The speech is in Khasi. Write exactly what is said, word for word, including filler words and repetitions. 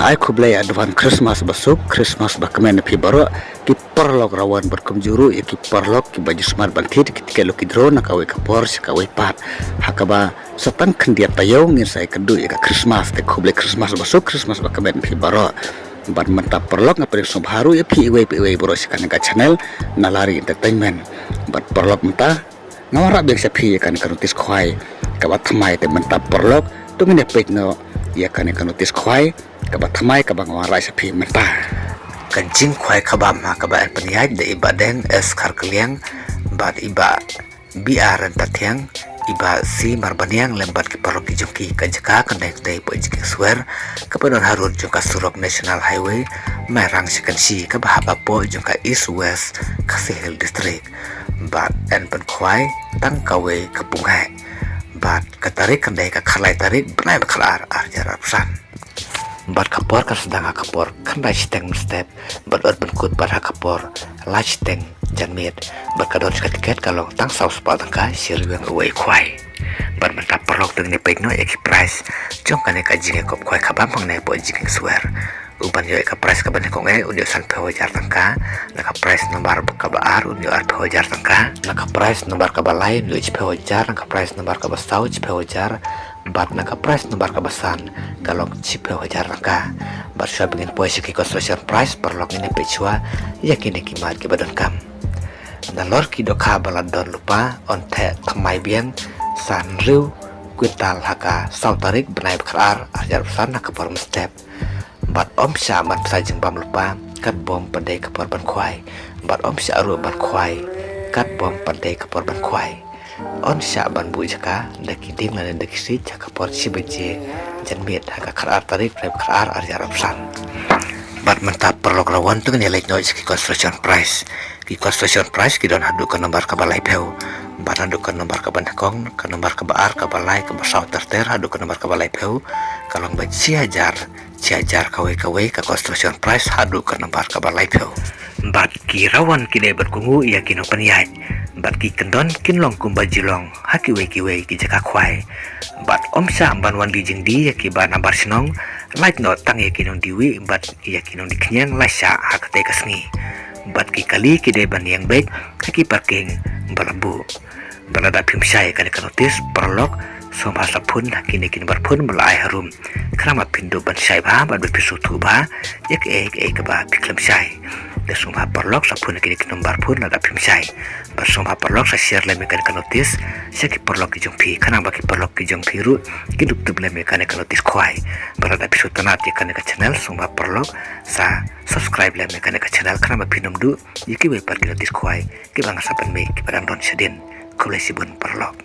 Ai khublei advance Christmas basuk, Christmas bakmen na phi baroh, ki paralok rawan bad kumjuh ruh ïa ki paralok kiba ju smat ban thied ki tiket lucky draw na kawei ka por sha kawei pat. Ha kaba sa tang khyndiat taïew ngin sa ïakynduh ïa ka Christmas, te khublei Christmas basuk, Christmas bakmen na phi baroh. Bad mynta paralok nga pdiang sngewbha ruh ïa phi iwei pa iwei baroh sha kane ka channel Nalari Entertainment. Bad paralok mynta nga wanrah biang sha phi ïa kane ka notice khwai kaba thymmai, te mynta paralok to ngin ïa peit noh ïa kane ka notice khwai kaba thymmai kaba nga wanrah sha phi mynta. Ka jingkhwai khabam ha kaba yn pynïaid da i Bah Deng S Kharkliang bad i Bah B R Ryntathiang, i Bah C Marbaniang lem bad ki paralok ki jong ki. Ka jaka kan dei kata hapoh Jingkieng Swer kaba don harud jong ka surok National Highway Mairang Shakynshi kaba hap hapoh jong ka East West Khasi Hills District. Bad yn pynkhwai tang kawei ka pung heh. Bad ka tarik kan dei ka khatlai tarik bnai ba khatar ar hajar arphew san. Bad ka por kan sdang ha ka por khyndai shiteng mynstep bad yn pynkut pat ha ka por lai shiteng janmiet. Bad ka dor jong ka tiket ka long tang saw spah tyngka shi ryngwiang uwei u khwai. Bad mynta paralok to ngin ïa peit noh ïa ki prize jong kane ka jingïakop khwai khabam hangne hapoh Jingkieng Swer. Uban ïoh ïa ka prize kaba nyngkong eh un ïoh sanphew hajar tyngka, na ka prize nombar kaba ar un ïoh arphew hajar tyngka, na ka prize nombar kaba lai un ïoh shiphew hajar, na ka prize nombar kaba saw shiphew hajar, bad na ka prize nombar kaba san ka long shiphew hajar tyngka. Bad shuwa ba ngin poi sha ki consolation prize, paralok ngin ïa peit shuwa ïa kine ki mat kiba donkam. Nalor ki dohkha ba la don lypa yn theh thymmai biang san hynriew kwintal ha ka saw tarik bnai ba khatar ar hajar arphew san ha ka por mynstep. Bad ym shah ban pynshai jingbam lypa katba ym pat dei ka por ban khwai. Bad ym shah ruh ban khwai katba ym pat dei ka por ban khwai. Yn shah ban buh jaka da ki dieng lane da ki siej ha ka por shi baje janmiet ha ka khatar tarik bnai ba khatar ar hajar arphew san. Bad mynta paralok rawan to ngin ïa leit noh sha ki consolation prize. Ki consolation prize ki don haduh ka nombar kaba laiphew, bad haduh ka nombar kaba nyngkong, ka nombar kaba ar, kaba lai, kaba saw ter ter haduh ka nombar kaba laiphew, ka long ba shi hajar, shi hajar kawei kawei ka consolation prize haduh ka nombar kaba laiphew. Bad ki rawan ki dei ban kohnguh ïa ki nongpynïaid. Bad ki kyndon kin long kumba ju long ha kiwei kiwei ki jaka khwai. Bad ym shah ban wan die jingdie ïa kiba nabar shnong, lait noh tang ïa ki nongdie wieh bad ïa ki nongdie khñiang lashai ha katei ka sngi. Bad ki kali ki dei ban ïeng beit ha ki parking ba la buh. Bad lada phim shai ïa kane ka notice paralok, sngewbha sa phone ha kine ki nombar phone ba la ai harum. Khnang ba phin dup ban shai bha bad ba phin sngewthuh bha ïa kaei kaei kaba phi khlem shai. Te sngewbha paralok sa phone ha kine ki nombar phone lada phim shai. Bad sngewbha paralok sa share lem ïa kane ka notice sha ki paralok ki jong phi, khnang ba ki paralok ki jong phi ruh kin dup tip lem ïa kane ka notice khwai. Bad lada phi sngewtynnat ïa kane ka channel, sngewbha paralok sa subscribe lem ïa kane ka channel, khnang ba phin ym duh ïa kiwei pat ki notice khwai kiba nga sa pynmih kiba dang don shadien. Khublei shibun paralok.